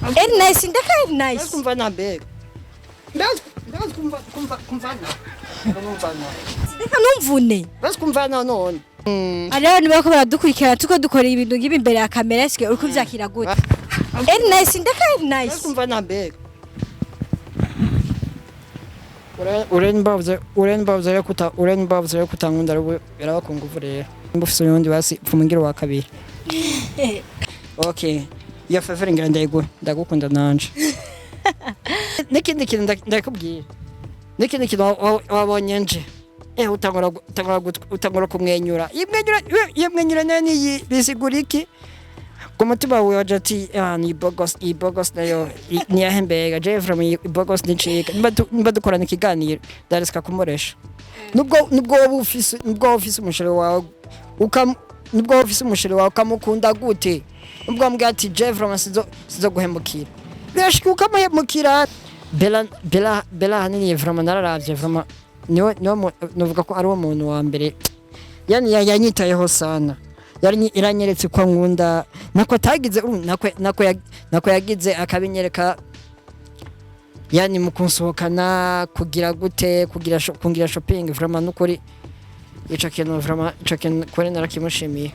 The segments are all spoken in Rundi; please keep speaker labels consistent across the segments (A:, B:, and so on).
A: Eri nice, ndeka eri nice.
B: Kumva na mbega. Ndazi ndazi kumva kumva kumva na. Kumva na.
A: Ndeka numvune.
B: Ndazi kumva na none.
A: Hari abantu bariko baradukurikirana tuko dukora ibintu nk'ibi imbere ya kamera, eske uriko uvyakira gute? Eri nice, ndeka eri nice.
B: Ndazi kumva na mbega. Urenbavuze rero kutankunda rero biraba ku nguvu rero. Nimba ufise uyundi basi pfuma wa kabiri. Okay. Iyo favor ngira ndayiguhe, ndagukunda nanje. N'ikindi kintu ndakubwira. N'ikindi kintu wabonye nje. Utangura kumwenyura. Iyo mwenyura nayo niyi bisigura iki? Ku mutima wawe waje ati ah ni bogos, iyi bogos nayo niyahe mbega je from iyi bogos nicika nimba dukorana ikiganiro ndarisika kumuresha nubwo waba ufise umusheri wawe ukam nubwo waba ufise umusheri wawe ukamukunda gute, nubwo wamubwira ati je from sizo guhemukira, birashika ukamuhemukira. Bella hanini vraiment nararavye, vraiment niwe novuga ko ari wo muntu wa mbere yani yanyitayeho sana, yari iranyeretse ko nkunda nako atagize nako yagize akabinyereka, yani mu kunsohokana, kugira gute, kugira kungira shopping, vraiment nukuri ico kintu, vraiment ico kintu kuri narakimushimiye,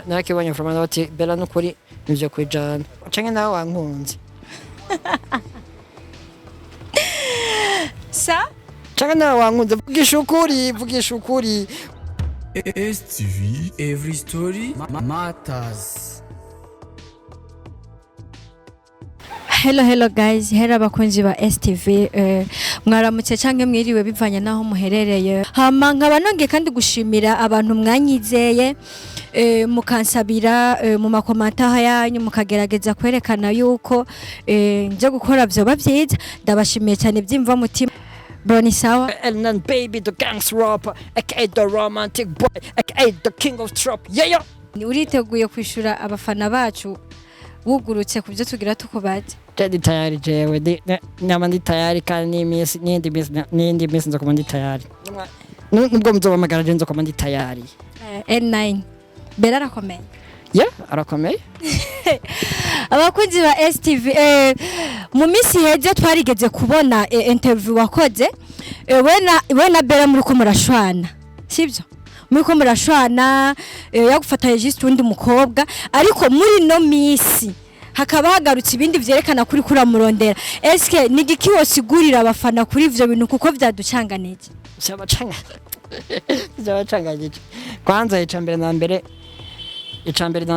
B: narakibonye vraiment bati Bella nukuri nivyo kwijana canke nawe wankunze.
A: Sa?
B: Canke nawe wankunze, vugisha ukuri, vugisha ukuri.
C: STV Every Story Matters.
A: Hello hello guys, hello abakunzi ba STV, mwaramutse canke mwiriwe bivanye naho muherereye. Hama nkaba nongeye kandi gushimira abantu mwanyizeye, mukansabira mu makomantaha yanyu, mukagerageza kwerekana yuko nje gukora vyoba vyiza. Ndabashimiye cyane byimva mutima. Bro, ni sawa?
B: Elnan baby the gangster rapper aka the romantic boy aka the king of trap, yeah yeah.
A: Uriteguye kwishura abafana bacu wugurutse ku byo tugira tukubaze?
B: Je ndi tayari, jewe nama ndi tayari kandi n'imisi n'indi misi nzokoma ndi tayari. Nubwo muzobahamagara je nzokoma ndi tayari.
A: N9 Bella arakomeye.
B: Yeah, arakomeye.
A: Abakunzi ba STV, mu minsi iheze twarigeze kubona interview wakoze, we na Bella muriko murashwana, sibyo? Muriko murashwana, yagufatanye juste undi mukobwa, ariko muri no minsi hakaba hagarutse ibindi vyerekana kuri kuramurondera. Eske ni igiki wosigurira abafana kuri ivyo bintu, kuko vyaducanganije?
B: Vyabacanganyije. Kwanza ica mbere na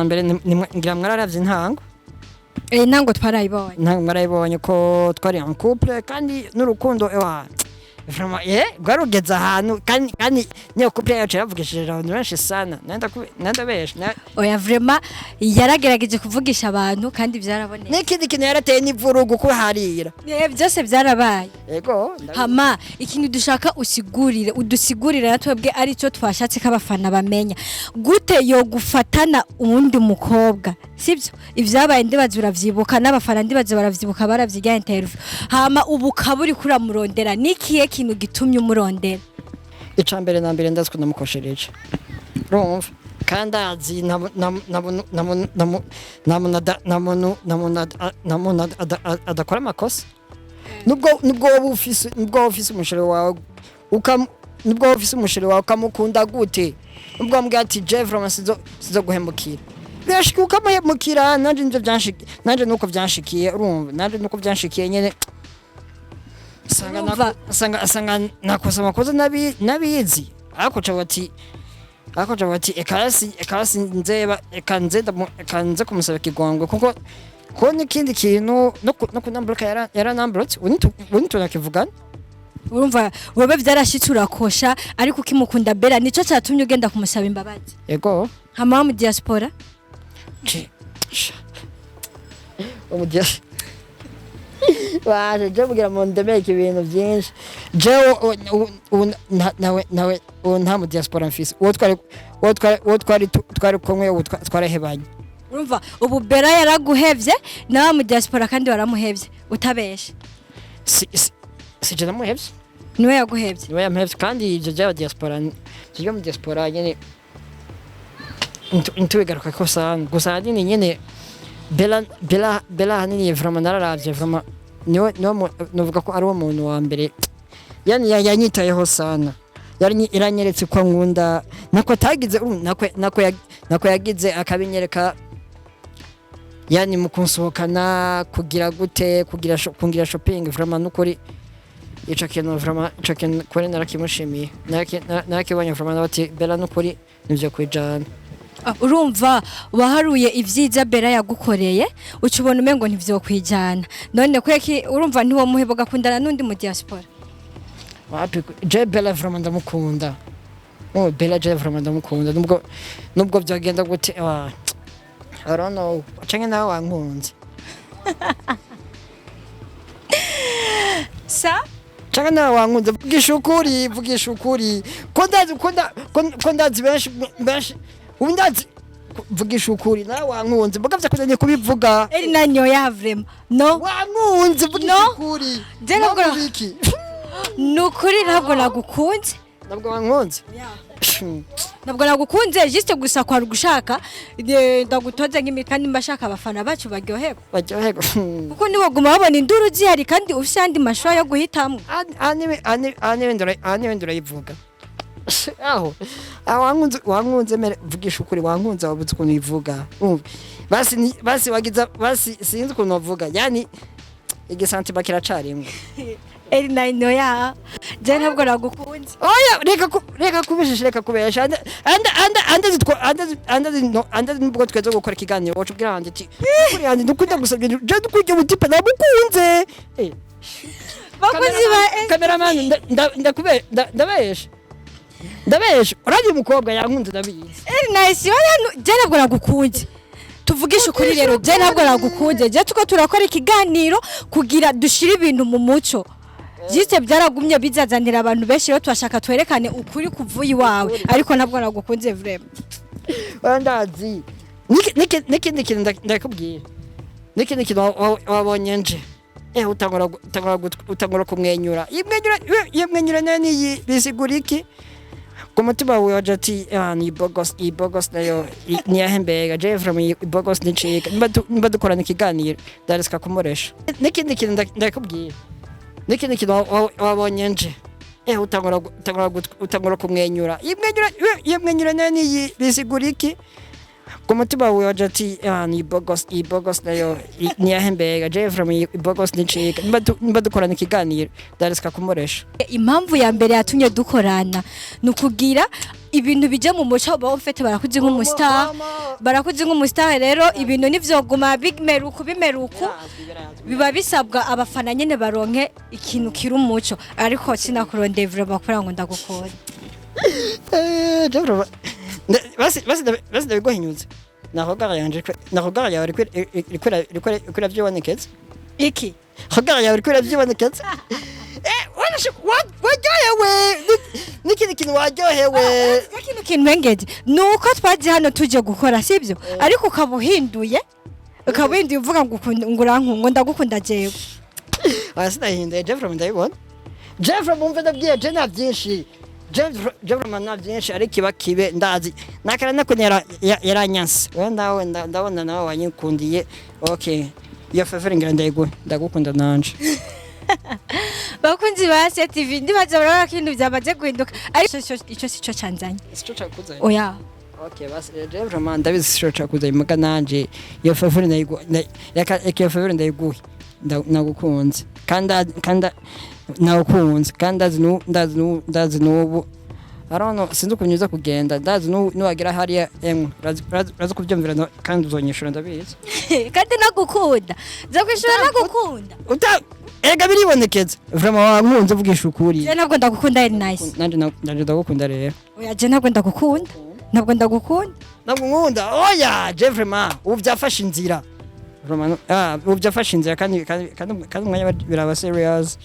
B: mbere ngira mwararavye intango.
A: Ntango twarayibonye.
B: Intango mwarayibonye ko twari en couple kandi n'urukundo ewa vraiment rwarugeze ahantu kandi niyo couple yacu yaravugishije abantu benshi sana, nandabesha.
A: Oya, vraiment yaragerageje kuvugisha abantu kandi vyarabonetse.
B: N'ikindi kintu yarateye n'ivurugu kuharira.
A: Byose byarabaye.
B: Yego.
A: Hama ikintu dushaka usigurire, udusigurire natwebwe aricyo twashatse ko abafana bamenya, gute yo gufatana uwundi mukobwa, sibyo? Ivyabaye ndibaza uravyibuka, n'abafana ndibaza baravyibuka, baravyiga interview. Hama ubu ukaba uriko uramurondera, nikihe kintu gitumye umurondera?
B: Ica mbere na mbere ndazi ko namukoshereje, urumva, kandi azi nta muntu adakora amakosa, nubwo waba ufise umusheri wawe nubwo waba ufise umusheri wawe ukamukunda gute, nubwo wamubwira ati je vraiment sizo guhemukira, birashika ukamuhemukira. Nanje nivyo byanshikiye, nanje nuko byanshikiye, urumva, nanje nuko byanshikiye nyene sanga
A: Urumva?
B: Sanga nakoze amakosa nabizi, ariko ca bati ekasi nzeba eka nze eka nze kumusaba ikigongwe, kuko ko n'ikindi kintu no kunambruka yaranambrutse ubu tunakivugana.
A: Urumva wewe vyarashitse urakosha, ariko ukimukunda Bella, nico catumye ugenda kumusaba imbabazi?
B: Yego.
A: Hama mu diaspora?
B: Umudia waje je kugira ngo ndemeke ibintu byinshi, jewe ubu nawe ubu nta mu diaspora mfise, uwo twari kumwe ubu twarahebanye.
A: Urumva ubu Bella yaraguhevye, nawe mu diaspora kandi waramuhevye, utabeshe?
B: Si je namuhevye.
A: Niwe yaguhevye.
B: Niwe yampevye, kandi ivyo by'aba diaspora, ivyo byo mu diaspora nyene ntubigaruka ko sana, gusa ahanini nyene Bella Bella Bella hanini vraiment nararavye, vraiment niwe novuga ko ari wo muntu wa mbere yani yanyitayeho sana, yari iranyeretse ko nkunda, nako atagize nako yagize akabinyereka, yani mu kunsohokana, kugira gute, kugira kungira shopping. Vraiment nukuri ico kintu, vraiment ico kintu kuri narakimushimiye, narakibonye vraiment, nabati Bella nukuri nivyo kwijana.
A: Ah, urumva waharuye ivyiza Bella yagukoreye, uca ubona umengo ntivyokwijana. None kweki urumva ntiwomuheba ugakundana n'undi mu diaspora?
B: Wapi, je Bella vraiment ndamukunda. Oh, Bella je vraiment ndamukunda, nubwo byagenda gute, ah, I don't know, canke nawe wankunze.
A: Sa
B: Canke nawe wankunze, vugisha ukuri, vugisha ukuri, ko ndazi ko ndazi benshi benshi ubu ndazi, vugisha ukuri, nawe wankunze, mboga vyakuzanye kubivuga.
A: Eri nanyoya vraiment no.
B: Wankunze, vugisha
A: No.
B: ukuri.
A: Je ntabwo-
B: No, biki?
A: Nukuri ntabwo nagukunze.
B: Ntabwo wankunze?
A: Ntabwo nagukunze, juste gusa kwari gushaka ndagutoze nk'imi kandi mbashaka abafana bacu baryoherwa.
B: Baryoherwa.
A: Kuko niwaguma babona induru zihari kandi ufise andi mashusho yo guhitamwo.
B: Ani wenda urayivuga aho. Ah, wankunze, wankunze mere, vugisha ukuri, wankunze, wabuze ukuntu uyivuga. Umva. Basi basi wagiza basi sinzi ukuntu wavuga, yani igisantima kiracarimwe.
A: Eri nanyoya, je ntabwo nagukunze.
B: Oya, reka kubishisha, reka kubesha, anda anda anda zitwa anda anda no anda nubwo tweze gukora ikiganiro wacu ubwira hanjye ati ukuri hanjye ndukunda gusabye je ndukujya umutipe namukunze.
A: Bakunzi ba
B: Cameraman, ndakube ndabesha, ndabesha, urabye umukobwa yankunze, ndabizi.
A: Eri nice, oya je ntabwo nagukunze, tuvugishe ukuri rero, je ntabwo nagukunze. Je tuko turakora ikiganiro kugira dushire ibintu mu muco, juste byaragumye bizazanira abantu benshi, rero turashaka twerekane ukuri kuvuye iwawe, ariko ntabwo nagukunze vraiment.
B: Oya, ndazi. N'ikindi kintu ndakubwira, n'ikindi kintu wabonye nje utangura kumwenyura, iyo mwenyura nayo niyi bisigura iki ku mutima wawe? Waje ati ah, ni bogos, iyi bogos nayo niyahembega je from iyi bogos nicika, nimba dukorana ikiganiro ndarisika kumuresha. N'ikindi kintu ndakubwira, n'ikindi kintu wabonye nje utangura kumwenyura, iyo mwenyura nayo niyi bisigura iki ku mutima wawe? Waje ati ah, ni bogos, iyi bogos nayo niyahembega je from iyi bogos nicika, nimba dukorana ikiganiro ndarisika kumuresha.
A: Impamvu ya mbere yatumye dukorana ni ukugira ibintu bijya mu muco. Uba ufite barakuzi nk'umustar, barakuzi nk'umustar, rero ibintu ntivyoguma bimeruku bimeruku, biba bisabwa abafana nyene baronke ikintu kiri umuco, ariko sinakurondeye vraiment kubera ngo ndagukunda.
B: Je basi ndabiguhinyuze, naho yanje naho yawe iriko iravyibonekeza.
A: Iki?
B: Regard yawe iriko iravyibonekeza. Waryohewe. N'ikindi kintu, waryohewe.
A: Ikintu kinwengeje ni uko twaje hano tuje gukora, sibyo? Ariko ukaba uhinduye uvuga ngo ngo urankunda, ngo ndagukunda jewe.
B: Oya, sinahinduye, Jeffrey ndabibona. Jeffrey mumve, ndabwiye je nta byinshi, Jeffrey nta byinshi, ariko iba kibe ndazi nakara nako yaranyanse. We nawe ndabona nawe wanyikundiye. Okay, iyo favor ngira ndayiguhe, ndagukunda nanje.
A: Bakunzi ba CTV, ndibaza barabona ko ibintu byamaze guhinduka, ariko ico sico canzanye.
B: Sico cakuzanye?
A: Oya.
B: Okay, basi Jeffrey man, ndabizi sico cakuzanye, muga nanje iyo favor ndayiguhe, reka iyo favor ndayiguhe. Nagukunze kandi nagukunze kandi ndazi n'ubu, I don't know, sinzi ukuntu uza kugenda, ndazi nuwagera hariya emwe urazi kubyumvira kandi uzonyishura, ndabizi.
A: Kandi nagukunda, nza kwishura nagukunda.
B: Uta ega biribonekeza, vraiment wankunze, uvugisha ukuri.
A: Je ntabwo ndagukunda, ari nice.
B: Nanje ndagukunda rero.
A: Oya, je ntabwo ndagukunda, ntabwo ndagukunda.
B: Ntabwo nkunda? Oya, je vraiment ubu byafashe inzira, vraiment ubu byafashe inzira, kandi umwanya biraba serious,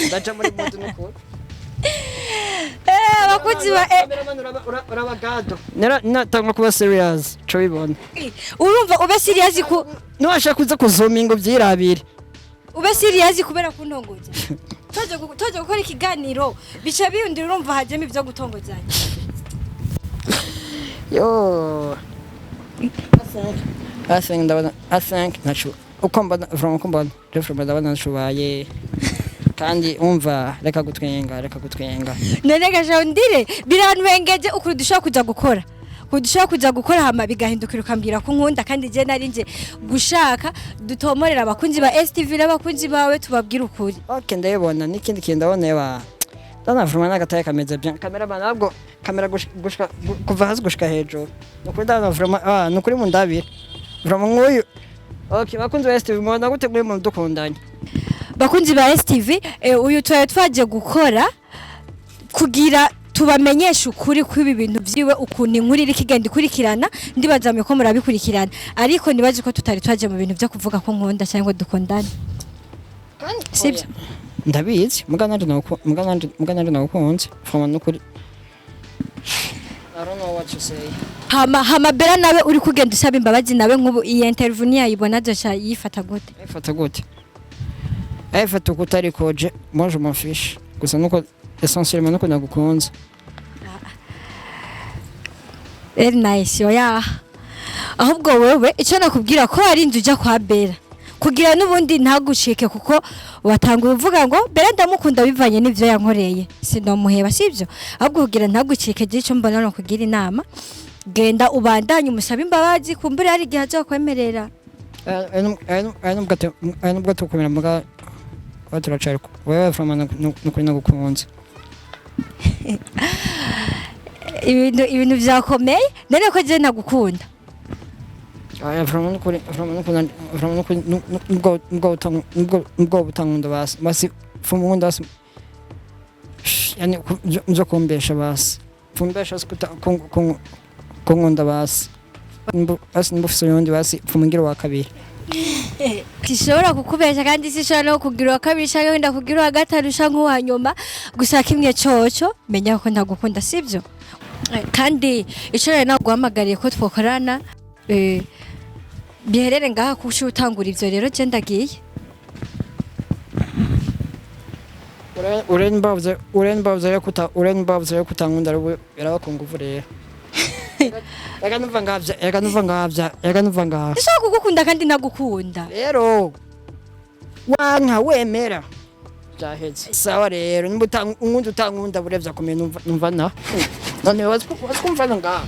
B: ndaca muri mood n'ukuri.
A: Abakunzi ba
B: Cameraman, uraba gado nera natangwa kuba serious co bibona.
A: Urumva ube serious ku
B: Nuwashaka kuza kuzuminga ubyirabire.
A: Ube serious kubera kuntongoza, toje gukora ikiganiro bica biyundira, urumva hajemo ibyo gutongozanya.
B: Yo. I think ndabona, I think ntacu uko mbona, vraiment uko mbona je, vraiment ndabona ntacubaye. Kandi umva, reka gutwenga, reka gutwenga.
A: None gashondire, birantwengeje ukuntu dushobora kuja gukora, ukuntu dushobora kuja gukora hama bigahindukira ukambwira ko nkunda, kandi je nari nje gushaka dutomorera abakunzi ba STV n'abakunzi bawe, tubabwire ukuri.
B: Ok, ndabibona. N'ikindi kintu ndabona, eba ndabona vraiment n'agataye kameze bien. Cameraman, ntabwo kamera gushika kuva hasi gushika hejuru. Nukuri ndabona vraiment, ah, nukuri mundabire vraiment nk'uyu. Ok, bakunzi ba STV, mubona gute muri muntu dukundanye?
A: Bakunzi ba STV, uyu twari twaje gukora kugira tubamenyeshe ukuri kw'ibi bintu vyiwe, ukuntu inkuru iriko igenda ikurikirana. Ndibaza ko murabikurikirana, ariko nibaze ko tutari twaje mu bintu vyo kuvuga ko nkunda cyangwa ngo dukundane, sibyo?
B: Ndabizi, muga nanje nagukunze vraiment, nukuri. I don't know what to say.
A: Hama Bera nawe uri kugenda usaba imbabazi nawe, nk'ubu iyi interview ntiyayibona, azoca yifata gute?
B: Ayifata gute? Ayifata uko utari koje, moi je m'en fiche. Gusa nuko essentiellement nuko nagukunze.
A: Very nice. Oya, ahubwo wewe icyo nakubwira ko hari inzu ujya kwa Bera kugira n'ubundi ntagucike, kuko watanga uvuga ngo Bera ndamukunda bivanye n'ivyo yankoreye, sinomuheba, sibyo? Ahubwo kugira ntagucike, je icyo mbona no kugira inama, genda ubandanye umusabe imbabazi, kumbura hari igihe azokwemerera.
B: Aya nubwo tukomera, muga kuba turacari wewe, vraiment nukuri nagukunze.
A: Ibintu vyakomeye none ko je nagukunda.
B: Aya vraiment nukuri, vraiment nukuri, vraiment nukuri, nubwo butankunda, basi fumukunda, basi yani nzo kumbesha, basi fumbesha, basi kunkunda, basi nimba ufise uyundi, basi fumungira wa kabiri.
A: Sishobora kukubesha, kandi sishobora no kugira uwa kabiri canke wenda kugira uwa gatanu canke uwa nyuma. Gusa kimwe coco, menya ko ntagukunda, sivyo? Kandi ico rero naguhamagariye ko twokorana, biherere ngaha kuko utangura ivyo rero je ndagiye.
B: Urenbavuze rero kutankunda rero biraba ku nguvu rero. Reka numva ngavya, reka numva ngavya, reka numva ngavya.
A: Sishobora kugukunda kandi ntagukunda.
B: Rero wanka wemera, byaheze. Sawa rero, nimba unkunda utankunda burevya komeye, numva na none watwumva ngaha.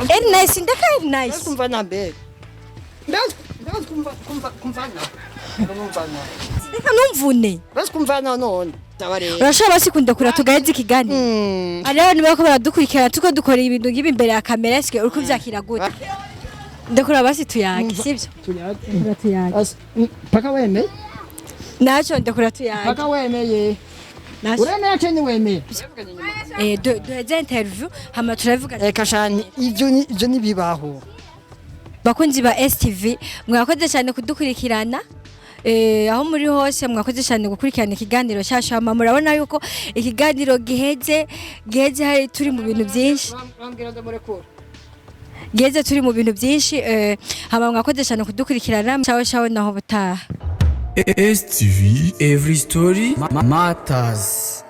A: Eri nice, ndeka eri nice.
B: Watwumva na mbere kumva kumva na kumva na.
A: Ndeka numvune.
B: Batwumva na none, sawa rero.
A: Urashobora basi kundekura tugaheza ikiganiro? Hariho abantu bariko baradukurikirana, tuko dukora ibintu nk'ibi imbere ya kamera, eske uriko uvyakira gute? Ndekura basi tuyage, sivyo? Ndekura tuyage.
B: Paka wemeye.
A: Naco ndekura tuyage.
B: Paka wemeye.
A: Naco.
B: Uremeye cyane, wemeye.
A: Duheze interview hama turavuga.
B: Eka shani, ivyo nibibaho.
A: Bakunzi ba STV, mwakoze cyane kudukurikirana aho muri hose. Mwakoze cyane gukurikirana ikiganiro cyacu. Hama murabona yuko ikiganiro giheze hari turi mu bintu byinshi.
B: Bambwira ndamurekura.
A: Giheze turi mu bintu byinshi. Hama mwakoze cyane kudukurikirana. Ciao ciao, naho butaha.
C: STV Every Story Matters.